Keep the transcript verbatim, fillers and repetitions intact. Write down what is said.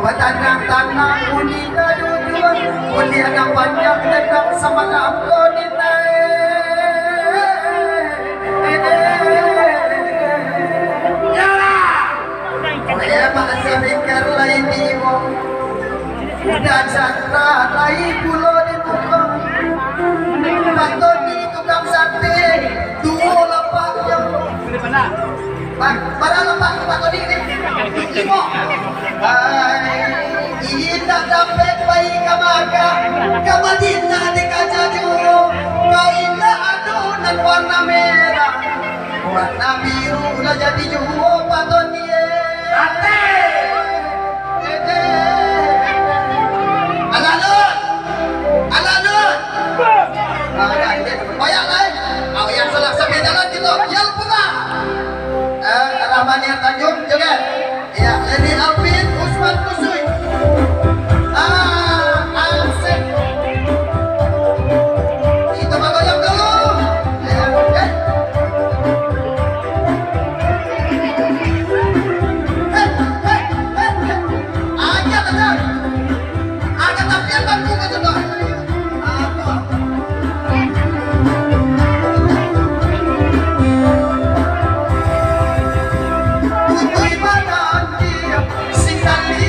Tanang-tanang bunyi gadujuan, bunyi anak panjang tendang samalam ko ditae. Yalah. Oke, Mak Sabikar lai tibo. Udah Chandra lai pulo di muko. Patoni tukang sate, duo lapak jo. Ba-, bara lapak tu Pak Toding ni? Limo. Ai, indak dapek pai ka Makkah, ka Madinah dikaja juo. Kok indak ado nan warna merah, warna biru lah jadi juo Pak Toding. Ate. Alah, Lun! Alah, Lun! Ah, dah, ini. Banyak lah, eh. Awak yang salah sampai jalan gitu. Yang pulang. Eh, Rahmania Tanjung, juga. Ya, Leni Alvin, Usman Kusui. Ah, asik. Kita bagoyang dulu. Ya, eh. Hei, hei, hei, hei. Aja, aja. Aja, tapi apa aku kata dah? Apa? Putih badan dia, sing tali